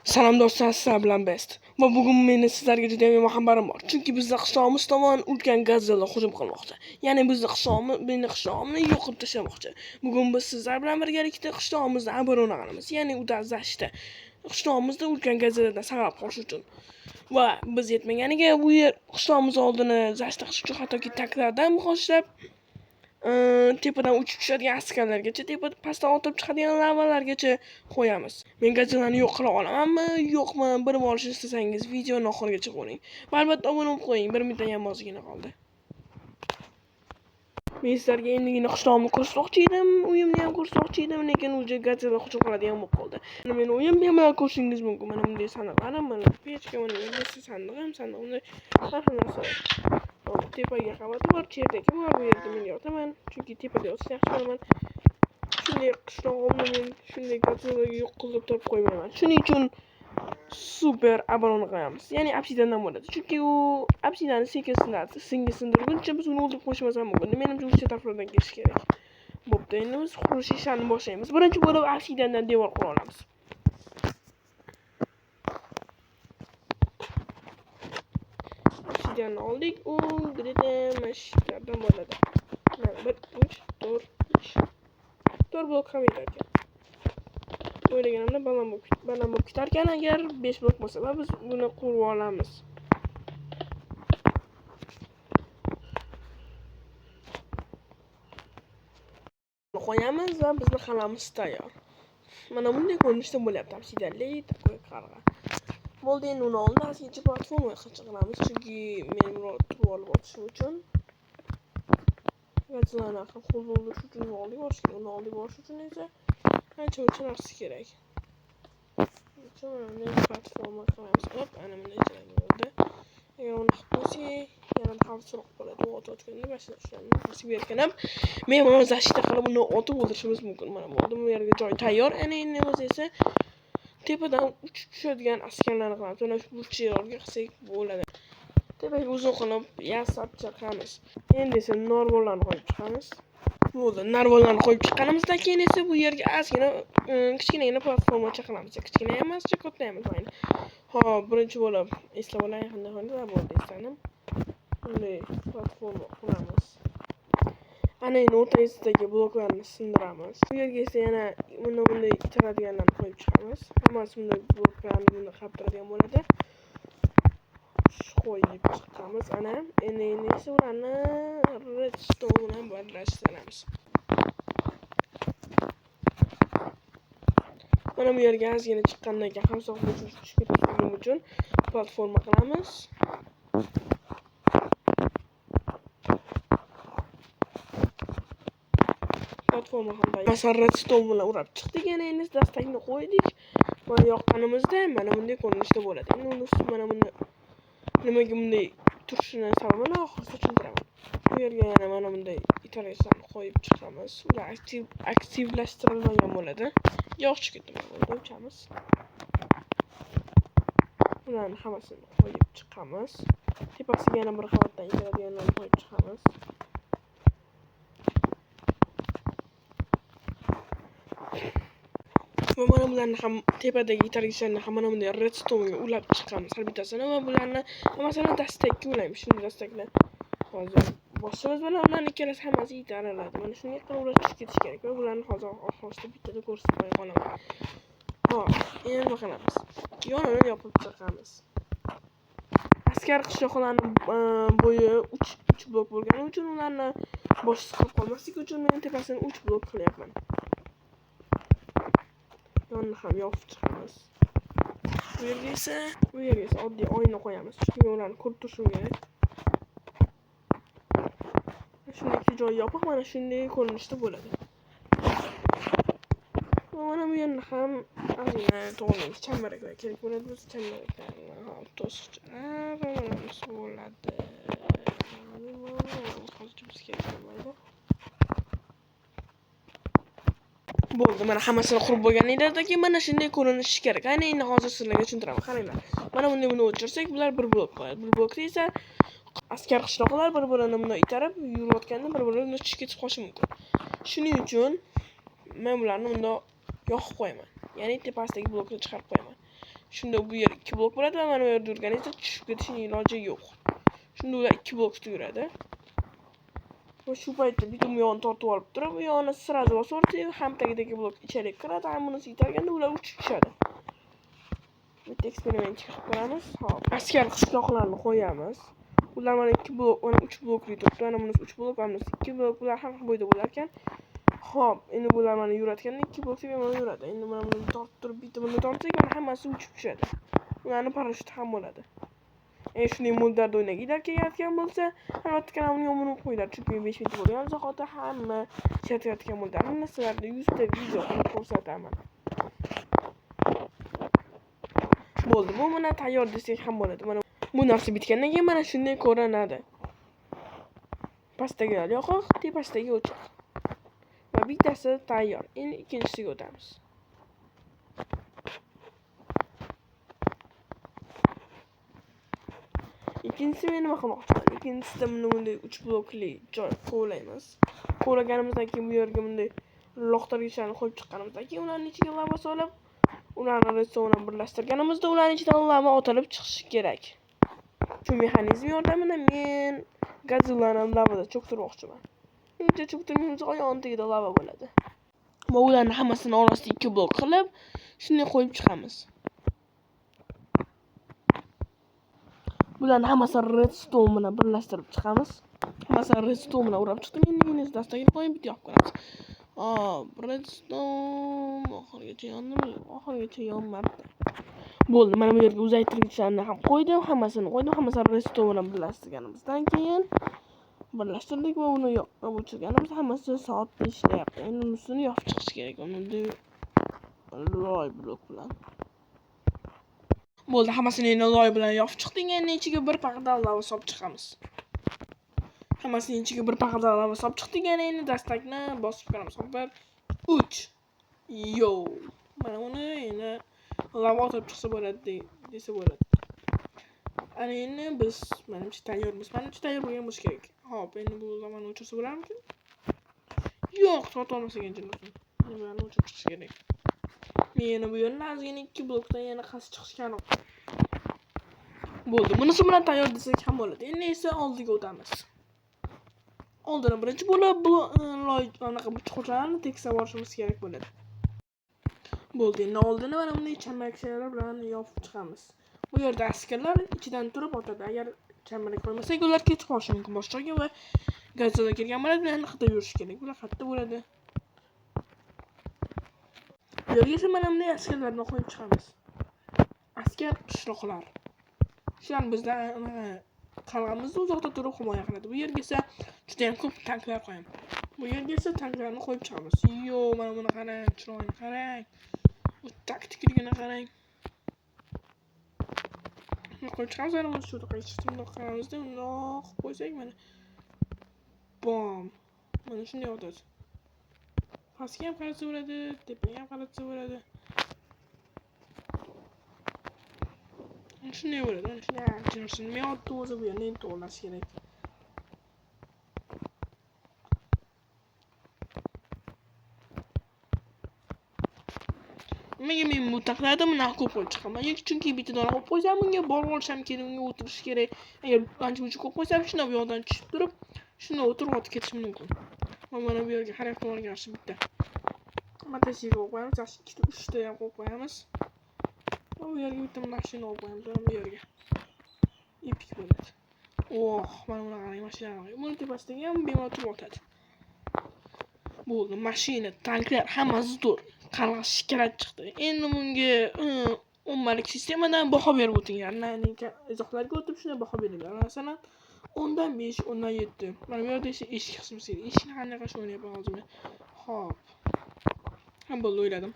Salam do'stlar, sizlar bilan Best. Va bugun meni sizlarga juda yomon xabarim bor. Chunki bizni qishlog'imiz tomon ulkan gazela hujum qilmoqda. Ya'ni bizni qishlog'imiz, meni qishlog'imni yo'qib tashlamoqchi. Bugun biz sizlar bilan birgalikda qishlog'imizni оборона qilamiz. Ya'ni uda защита. Qishlog'imizni ulkan gazeladan saqlab qolish uchun. Va biz yetmaganiga bu yer qishlog'imiz oldini защита qilish uchun hattoki tanklardan boshlab tepadan uchib tushadigan askarlargacha, tepa pastdan otib chiqadigan lavalargacha qo'yamiz. Men gazelarni yo'q qila olamanmi, yo'qmi, bilib olishni istasangiz videoni oxirigacha ko'ring. Va albatta obuna bo'lib qo'ying. 1 mingta ham ozgina qoldi. Men sizlarga endigina qishlog'imni ko'rsatmoqchi edim, uyimni ham ko'rsatmoqchi edim, lekin уже gazela hujum qiladigan bo'lib qoldi. Mana meni uyim bemalol ko'rishingiz mumkin. Mana bunday sandiqlarim, mana pechka, mana bu sandig'im, sandig'imda har xil narsalar. Hop, tepaga qavati bor, cherdagi bor, bu yerda men yotaman, chunki tepada yotishni yaxshi ko'raman. Shunday qishlog'imni men shunday gazelaga yo'q qilib turib qo'ymayman. Shuning uchun super оборона qilamiz. Ya'ni obsidiandan bo'ladi. Chunki u obsidianni sekin sinadi. Singa sindirguncha biz uni o'ldirib qo'yishimiz ham mumkin. Menimcha o'sha taraflardan kelish kerak. Bo'pti, endi biz qurilish ishlarini boshlaymiz. Birinchi bo'lib obsidiandan devor qura olamiz. Obsidianni oldik. U где-то mana shu yerdan bo'ladi. Mana 1, 3, 4, 5. 4 blok ham yetar ekan. O'ylaganimda baland bo'lib ketar ekan agar 5 blok bo'lsa va biz buni qurib olamiz. Qo'yamiz va bizni qal'amiz tayyor. Mana bunday ko'rinishda bo'lyapti obsidianli такой qal'a. Bo'ldi, endi uni oldin ozgincha platforma qilamiz, chunki men turib olib otishim uchun. Gazelarni ham qo'l bo'lish uchun oldiga borish kerak. Uni oldiga borish uchun esa ancha muncha narsa kerak. Shuning uchun mana bunday platforma qilamiz. Hop, ana bunday chiroyli bo'ldi. Agar uni qilib qo'ysak, yanada xavfsizroq bo'ladi. U otayotganda mashina shularni pastga berkanib, men buni защита qilib uni otib o'ldirishimiz mumkin. Mana bo'ldi, bu yerga joy tayyor. Ana endi biz esa tepadan uchib tushadigan askarlarni qilamiz. Mana shu burchaklarga qilsak bo'ladi. Tepaga uzun qilib yasab chiqamiz. Endi esa narvollarni qo'yib chiqamiz. Bo'ldi, narvollarni qo'yib chiqqanimizdan keyin esa bu yerga ozgina kichkinagina platformacha qilamiz. Kichkina emas, katta emas mayli. Xo'p, birinchi bo'lib eslab olay, qanday qiladi? Bo'ldi, esladim. Bunday platforma quramiz. Ana endi o'rtasidagi bloklarni sindiramiz. Bu yerga esa yana bunday itaradiganlarni qo'yib chiqamiz. Hammasi bunday bloklarni bunday qilib turadigan bo'ladi. Qo'yib chiqamiz. Ana endi esa ularni redstone bilan birlashtiramiz. Mana bu yerga ozgina chiqqandan keyin hamsoq tushib ketmasligim uchun platforma qilamiz. Platforma ham tayyor. Masalan, redstone bilan urab chiqdik, yana endi dastakni qo'ydik. Va yoqqanimizda mana bunday ko'rinishda bo'ladi. Endi uni ustida mana buni nimaga bunday turishini sababini oxirida tushuntiraman. Bu yerga yana mana bunday itargichlarni qo'yib chiqamiz. Ular aktivlashtirilmagan bo'ladi. Yo'q, chiqib ketdi. Mana o'chamiz. Ularni hammasini qo'yib chiqamiz. Tepasiga yana bir qavatdan itaradiganlarni qo'yib chiqamiz. Va mana bularni ham tepadagi itargichlarni ham mana bunday redstone'ga ulab chiqamiz har bittasini va bularni hammasini dastakka ulaymiz. Shunday dastakni hozir bosamiz, mana ularni ikkalasi hammasi itariladi. Mana shunday qilib ular tushib ketishi kerak va bularni hozir oxirida bittada ko'rsatib qo'ya qolaman. Xo'p, endi nima qilamiz? Yonini yopib chiqamiz. Askar qishloqlarning bo'yi 3 blok bo'lgani uchun ularni boshi siqilib qolmasligi uchun men tepasini 3 blok qilyapman. Yonini ham yopib chiqamiz. Bu yerga esa oddiy oyna qo'yamiz, chunki men ularni ko'rib turishim kerak. Shunday ikki joyi yopiq, mana shunday ko'rinishda bo'ladi. Va mana bu yerni ham ozgina to'g'rilaymiz. Chambaraklar kerak bo'ladi. Biz chambaraklarni hop to'siqchalar va mana bunisi bo'ladi. Hozircha bizga kerak bo'lmaydi. Bo'ldi, mana hammasini qurib bo'lganinglardan keyin mana shunday ko'rinishi kerak. Ana endi hozir sizlarga tushuntiraman. Qaranglar. Mana bunday buni o'chirsak, bular bir blok bo'ladi. Bir blokda esa askar qishloqlar bir-birini bunday itarib yurayotganda bir-birini tushib ketib qolishi mumkin. Shuning uchun men bularni bunday yoqib qo'yaman. Ya'ni tepasidagi blokni chiqarib qo'yaman. Shunda bu yer 2 blok bo'ladi va mana bu yerda yurganingizda tushib ketishning iloji yo'q. Shunda ular 2 blokda yuradi. Va shu paytda bitta bu yog'ini tortib olib turib, bu yog'ini sразу bosib yuborsak, ham tagidagi blok ichariga kiradi, ham bunisi itarganda ular uchib tushadi. Bitta eksperiment qilib ko'ramiz. Hop, askar qishloqlarni qo'yamiz. Ular mana 2 blok, mana 3 blokli turibdi. Mana bunisi 3 blok, mana bunisi 2 blok. Ular har xil bo'yda bo'lar ekan. Hop, endi bular mana yuratganda 2 blok bemalol yuradi. Endi mana buni tortib turib, bitta buni tortsak, mana hammasi uchib tushadi. Ularni parashyuti ham bo'ladi. Shunday modlarda o'ynaginglar kelayotgan bo'lsa, albatta kanalimga obuna bo'lib qo'yinglar, chunki 5 minut bo'lgan zahoti hamma ishlatayotgan modlarni sizlarga 100 ta video qilib ko'rsataman. Bo'ldi, bu mana tayyor desak ham bo'ladi. Mana bu narsa bitgandan keyin mana shunday ko'rinadi. Pastdagilar yoqiq, tepasidagi o'chiq. Va bittasi tayyor. Endi ikkinchisiga o'tamiz. Ikkinchisi men nima qilmoqchiman? Ikkinchisida buni bunday 3 blokli joy kovlaymiz. Kovlaganimizdan keyin bu yerga bunday loqtirgichlarni qo'yib chiqqanimizdan keyin ularning ichiga lava solib, ularni redstone bilan birlashtirganimizda ularning ichidan lava otilib chiqishi kerak. Shu mexanizm yordamida men Godzillani lavada cho'ktirmoqchiman. Uncha cho'ktirguncha yon tagida lava bo'ladi. Va ularni hammasini orasida 2 blok qilib, shunday qo'yib chiqamiz. Bularni hammasini redstone bilan birlashtirib chiqamiz. Hammasini redstone bilan urab chiqdim. Endi buni dastagini qo'yib bitta yoqib ko'ramiz. Hop, redstone oxirigacha yondimi? Yo'q, oxirigacha yonmabdi. Bo'ldi, mana bu yerga uzaytirgichlarni ham qo'ydim, hammasini qo'ydim, hammasini redstone bilan birlashtirganimizdan keyin birlashtirdik va uni yoqib o'chirganimizda hammasi soatda ishlayapti. Endi unisini yopib chiqish kerak, uni loy blok bilan. Bo'ldi, hammasini endi loy bilan yopib chiqdik. Endi ichiga bir paqirdan lava solib chiqamiz. Hammasini ichiga bir paqirdan lava solib chiqdik. Endi dastakni bosib ko'ramiz. 1, 3. Yo. Mana uni endi lava otib chiqsa bo'ladi desa bo'ladi. Ana endi biz menimcha tayyormiz. Menimcha tayyor bo'lgan bo'lishi kerak. Hop, endi bu lavani o'chirsa bo'larmikin? Yo'q, torta olmas ekan jinni. Endi bularni o'chirib chiqish kerak. Men yana bu yerni ozgina 2 blokdan yana qasd chiqishgan. Bo'ldi. Bunisi bilan tayyor desak ham bo'ladi. Endi esa oldiga o'tamiz. Oldini birinchi bo'lib bu loy anaqa chuqurchalarni tekislab olishimiz kerak bo'ladi. Bo'ldi. Endi oldini mana bunday chambarakchalar bilan yopib chiqamiz. Bu yerda askarlar ichidan turib otadi. Agar chambarak qo'ymasak, ular ketib qolishi mumkin boshqa joyga va Godzilla kelgan bo'ladi, ularni qidirib yurish kerak. Bular qayerda bo'ladi? Bu yerga esa mana bunday askarlarni qo'yib chiqamiz. Askar qishloqlar. Shular bizdan qalg'amizni uzoqda turib himoya qiladi. Bu yerga esa juda ham ko'p tanklar qo'yamiz. Bu yerga esa tanklarni qo'yib chiqamiz. Yo, mana buni qarang, chiroyini qarang. Bu taktikligini qarang. Buni qo'yib chiqamiz, mana buni shu yoqqa bundoq qilamizda, bundoq qo'ysak mana bom. Mana shunday otadi. Pastga ham qaratsa bo'ladi, tepaga ham qaratsa bo'ladi. Shunday bo'ladi. Mana shunday ancha narsani men otdi o'zi bu yerni endi to'g'rilash kerak. Nimaga men bu tanklarni bunaqa ko'p qo'yib chiqaman? Chunki bitta dona qo'yib qo'ysam, unga borib olisham kerak, unga o'tirish kerak. Agar ancha muncha ko'p qo'ysam, shunda bu yoqdan tushib turib, shunda o'tirib otib ketishim mumkin. Va mana bu yerga har tomonga qarshi bitta mototsikl qo'yib qo'yamiz, yaxshi ikkita, uchta ham qo'yib qo'yamiz. Va bu yerga bitta mashina qo'yib qo'yamiz, mana bu yerga. Epik bo'ladi. Oh, mana buni qarang, mashinani qarang. Buni tepasidagi ham bemalol turib otadi. Bo'ldi, mashina, tanklar hammasi zo'r. Qalg'a shikalat chiqdi. Endi bunga o'nmalik sistemadan baho berib o'tinglar. Izohlarga o'tib shunday baho beringlar. Masalan, 10dan 5, 10dan 7. Mana bu yerda esa eshik qismi kerak. Eshikni qanday qilishni o'ylayapman hozir men. Xo'p. Ha, bo'ldi, o'yladim.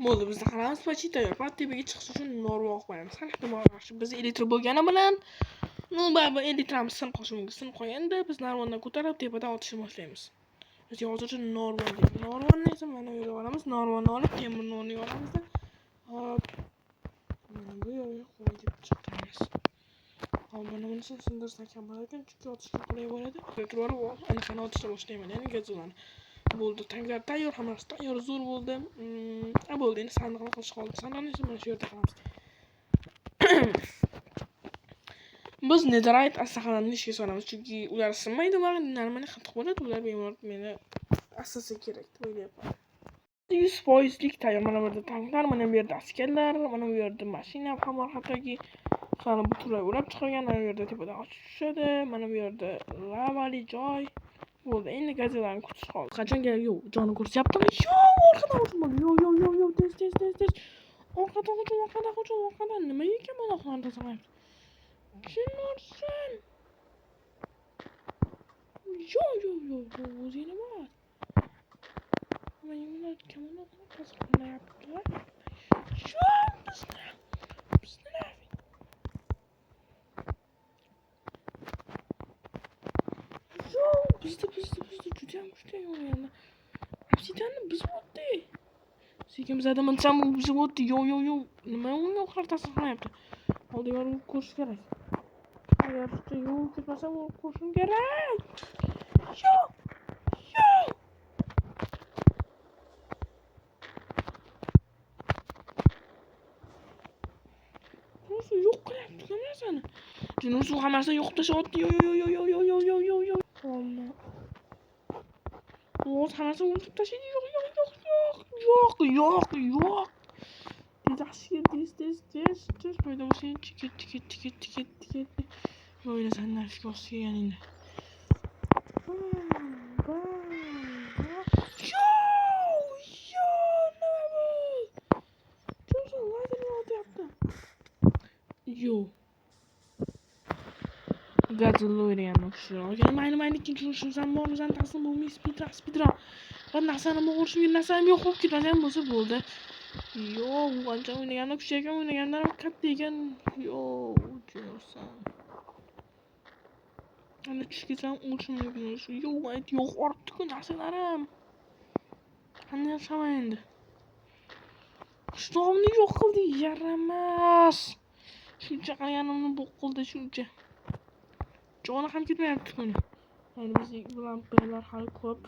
Bo'ldi, bizda qalamiz почти tayyor. Faqat tepaga chiqish uchun norvon qo'yamiz. Har ehtimol qarshi biz elektr bo'lgani bilan, baribir elektramiz sinib qolishi mumkin. Sinib qolganda biz narvondan ko'tarib tepadan otishni boshlaymiz. Bizga hozircha norvon deydi. Norvonni esa mana bu yerga olamiz. Norvonni olib temirni o'rniga olamizda. Hop. Mana bu yerga qo'yib chiqamiz. Hop, mana bunisini sindirsak ham bo'lar ekan, chunki otishga qulay bo'ladi. Turib olib, anaqani otishni boshlayman, ya'ni gazlani. Bo'ldi, tanklar tayyor, hammasi tayyor, zo'r bo'ldi. Bo'ldi, endi sandiqni qilish qoldi. Sandiqni esa mana shu yerda qilamiz. Biz netherite aslahalarni ishga solamiz, chunki ular sinmaydi va normali qattiq bo'ladi. Ular bemalol meni asrasa kerak deb o'ylayapman. 100%lik tayyor. Mana bu yerda tanklar, mana bu yerda askarlar, mana bu yerda mashina ham bor, hattoki sani butunlay ulab chiqargan. Mana bu yerda tepadan ochib tushadi, mana bu yerda lavali joy. Bo'ldi, endi gazetlarni kutish qoldi. Qachon keladi? Yo'q, joni ko'rsatyaptimi? Yo'q, orqadan hujum bo'ldi. Yo'q, yo'q, yo'q, yo'q, tez, tez, tez, tez. Orqadan hujum, orqadan hujum, orqadan. Nima ekan bu oqlarni tozalayapti? Tushunarsan. Yo'q, yo'q, yo'q, yo'q, o'zingni bor. Mana kamon oqlar tozalayapti. Yo'q, bizni. Bizni. Yo'q, bizda juda ham kuchli o'ynagan. Obsidianni buzib o'tdi. Sekin bizada minsam u buzib o'tdi. Yo'q, yo'q, yo'q. Nima unga o'qlar ta'sir qilmayapti. Oldiga borib ko'rish kerak. Agar yo'q ketmasam urib ko'rishim kerak. Yo'q. Yo'q. Rosa yo'q qilyapti narsani. Jinusu hammasini yo'q tashlayapti. Yo'q, yo'q, yo'q, yo'q, yo'q, yo'q, yo'q, yo'q. Olma. O'z hammasini unutib tashlaydi. Yo'q, yo'q, yo'q, yo'q, yo'q, yo'q, yo'q. Tez, tez, tez, tez, tez paydo bo'lsangchi, ketdi, ketdi, ketdi, ketdi, ketdi. O'ylasanlar ishga kelganingda. Yo'q, yo'q, nima bu? Johnson lazerni otyapti. Yo'q. Godzilla o'ynaganman kuchliroq. Mayli, mayli, ikkinchi urishimizdan bormizdan taslim bo'lmay speedrun, speedrun. Va narsani urishimga narsam yo'q bo'lib ketmasam bo'lsa bo'ldi. Yo'q, u qancha o'ynaganda kuchli ekan, o'ynagandan ham katta ekan. Yo'q, Johnson. Ana tushib ketsam o'lishim mumkin. Yo'q, ayt, yo'q, ortdi-ku narsalarim. Qanday yashaman endi? Qishlog'imni yo'q qildi, yaramas. Shuncha qilganimni bo'q qildi, shuncha. Joni ham ketmayapti uni. Endi biz bilan belar hali ko'p.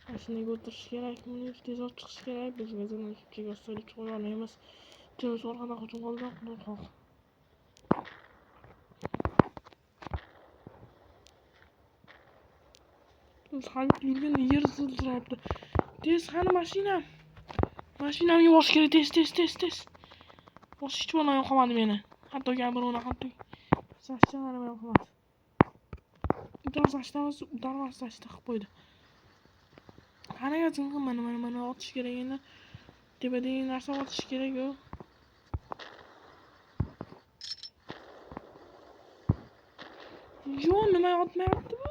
Mashinaga o'tirish kerak, buni tezroq chiqish kerak. Biz gazetdan shunchaga osonlik chiqa olmaymiz. Jo'nus orqadan hujum qildi, qo'rqoq. Hali yurganda yer zilzilayapti. Tez, qani mashinam? Mashinamga bosish kerak, tez, tez, tez, tez. Bosish hech bo'lmay qolmadi meni. Hattoki bir uni hatto sashchalarim ham qolmadi. Udar sashtamiz, udarmas sashta qilib qo'ydi. Qanaqa jinqi mana mana mana otish kerak endi. Tepadagi narsa otish kerak u. Yo'q, nima otmayapti bu?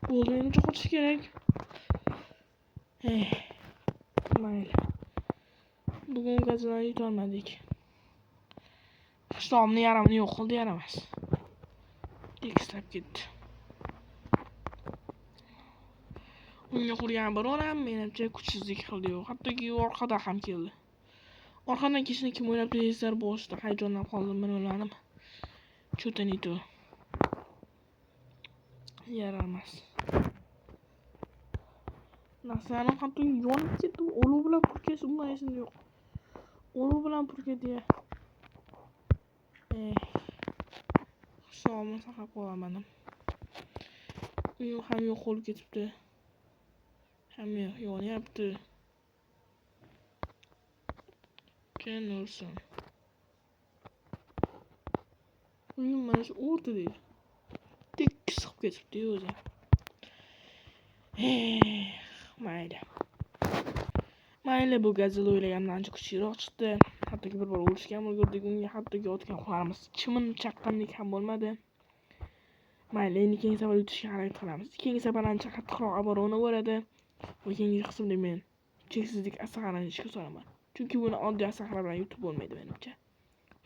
Bo'ldi, endi qochish kerak. Mayli. Bugun gazetlarni yutolmadik. Qishlog'imni yaramini yo'q qildi, yaramas. Tekislab ketdi. Unga qurgan biroram menimcha kuchsizlik qildi yo'q. Hattoki orqadan ham keldi. Orqadan kelishini kim o'ylabdi desizlar, boshida hayajonlanib qoldim, bilmadim. Cho'tanito. Yaramas. Narsalarim hatto yonib ketdi. Olov bilan purkash umuman esimda yo'q. Olov bilan purkadi. Qishlog'imni saqlab qolamadim. Uyim ham yo'q bo'lib ketibdi. Hamma yonyapti. Jin ursin. Uyim mana shu o'rtada edi. Tekis qilib ketibdi o'zi. Mayli. Mayli, bu Godzilla o'ylagandan ancha kuchliroq chiqdi. Hattoki bir bor o'lishga ham ulgurdik unga, hattoki otgan o'qlarimiz chimin chaqqanlik ham bo'lmadi. Mayli, endi keyingi safar yutishga harakat qilamiz. Keyingi safar ancha qattiqroq aborona bo'ladi. Va keyingi qismda men cheksizlik asaxarani ishga solaman. Chunki buni oddiy asaxara bilan yutib bo'lmaydi menimcha.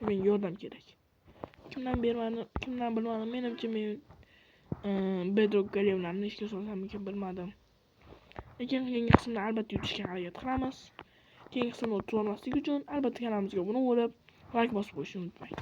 Menga yordam kerak. Kimdan bermadim, kimdan bilmadim. Menimcha men bedrock golemlarni ishga solsammikin bilmadim. Lekin keyingi qismda albatta yutishga harakat qilamiz. Keyingi qismni o'tkazmaslik uchun albatta kanalimizga obuna bo'lib, like bosib qo'yishni unutmang.